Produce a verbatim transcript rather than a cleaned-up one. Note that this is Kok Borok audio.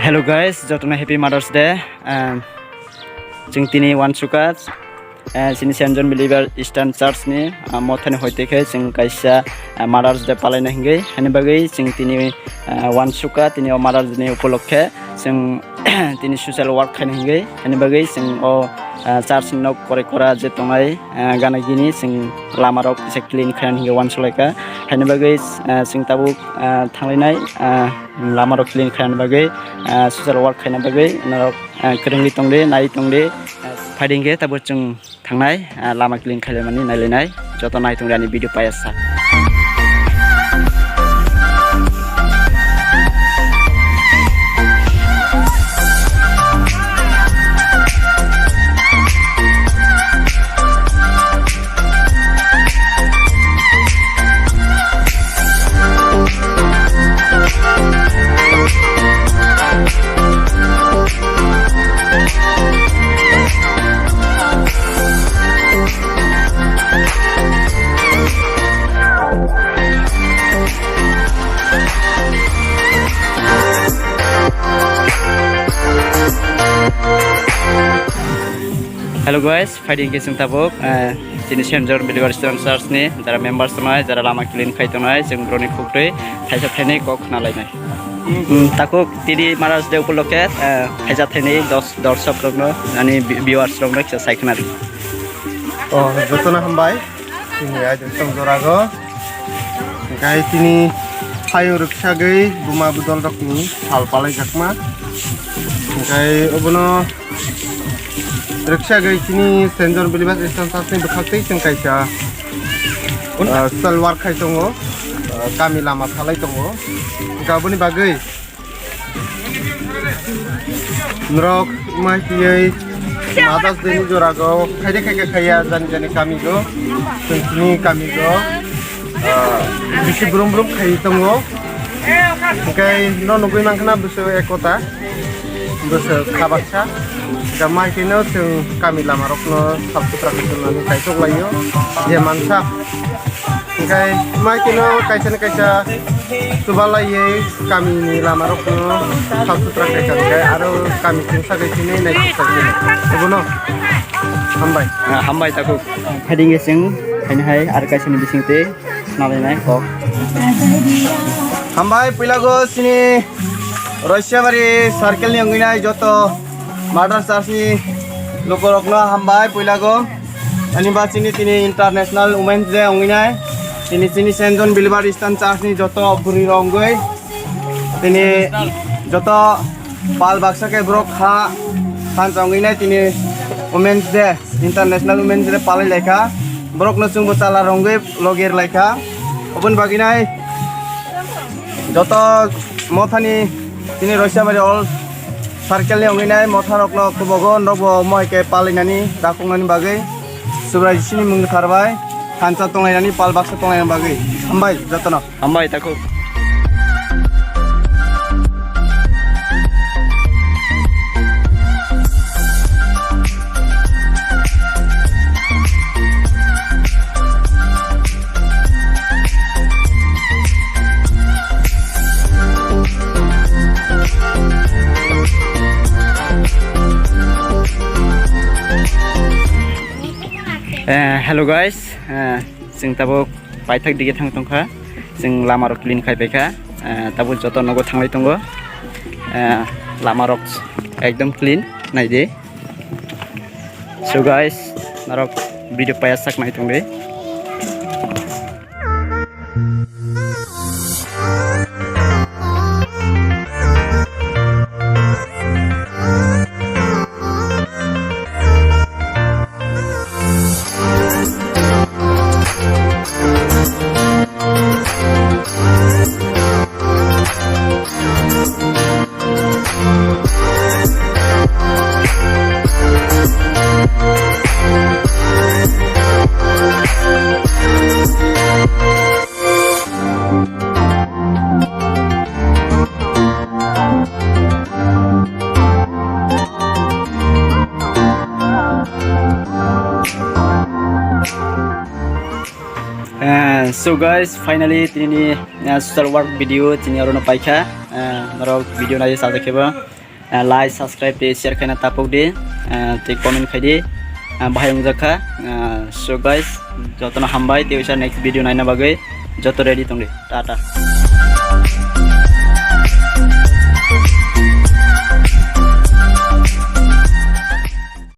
Hello guys, jotono happy Mother's Day. Um, chwng tini uansukha, uh, chini Saint John Believer Eastern Church ni, uh, mothani hoite khe chwng kaisa, uh, Mother's Day palaina hingwi. Hani bagwi chwng tini, uh, uansukha, tini o Mother's Day ni upolokhe chwng tini social work khaina hingwi. Hani bagwi chwng o, uh, church ni nok korai kora je tongnai, uh, gana gini chwng lama rok kisa clean khaina hingwi uansukha. Hani bagwi, uh, chwng tabuk, uh, thanglainai, uh, lama rok clean khaina bagwi, ah, social work khaina bagwi norok, ah, kwrwngwi tongdi, nai tongdi, ah, phaidi hwnkhe tabuk chwng thangnai, ah, lama clean khailaimani nailainai joto nai tongdi ani video paiya sak. Hello guys, phaidi hwnkhe chwng tabuk, eh, chini Saint John Believer Eastern Church ni jara members tongnai, jara lama clean khai tongnai, chwng borokni khuktwi thaisa thainwi kok khna lainai. Hmm, takhuk tini Mother's Day upolokhe, eh, thaisa thainwi dos, dorshok rokno, ani vi-, viewers rokno kisa sai khna di. Oh, jotono hambai. Chini aidin tong jorago. Hingkai tini hayung rwksagwi buma budol rokni sal palaijakma. Hingkai obono rwksagwi chini Saint John Believer Eastern Church ni bwkhaktwi chwng kaisa, ah, social work khai tongo, ah, kami lama salai tongo. Hingkha aboni bagwi norok mai tiyei Mother's Day ni jorago khaide khaike khaiya jani jani kamigo, chwng chini kamigo, ah, bisi brum brum khai tongo. Hingke no nugui mankha na bwswk ekota, bwswk khabaksa. Da mai khe no chwng kami lama rokno sap sutra khe chwngnani kaitok laio je mansa. Hingke mai khe no kaisa ni kaisa chubalaiwi kamini lama rokno sap sutra khe chwngnai aro kami chwngsa khe chini nai khe chwngnai. Obono hambai. Ah, hambai takhuk. Phaidi hwnkhe chwng phaini hai ar kaisa ni bising twi nalainai kok. Hambai puila go chini Roisabari circle ni wngwi nai joto Mother Church ni lukurokno hambai puila go. Ani ba chini tini International Women's Day wngwi nai. Tini chini Saint John Believer Eastern Church ni joto bwrwi rok wngwi tini joto pal baksa khe borok kha thansa wngwi nai tini Women's Day, International Women's Day palai lai kha. Borokno chwngbo chala rok wngwi logi rw lai kha. Oboni bagwi nai joto mothani tini Roisabari all circle ni wngwi nai motha rokno kubogo norokbo moi khe palainani dakuknani bagwi Subrai Jisuni mung kwthar bai thansa tonglainani pal baksa tonglainani bagwi hambai jotono. Hambai takhuk. Eh, hello guys, eh, chwng tabuk paithak dige thang tongkha, chwng lama rok clean khai paikha, eh, tabuk joto nogo thanglai tongo, eh, lama rok ekdom clean naidi. So guys, norok video paiya sak nai tongdi. Eh, so guys, finally tini, eh, social work video tini orono paikha. Eh, norok video nai sajak khe bo. Ah, like, subscribe tei share khaina tapok di, ah, tei comment khai di. Ah, bahai wngjakha. Ah, so guys, jotono hambai tei waisa next video naina bagwi joto ready tongdi. Tata.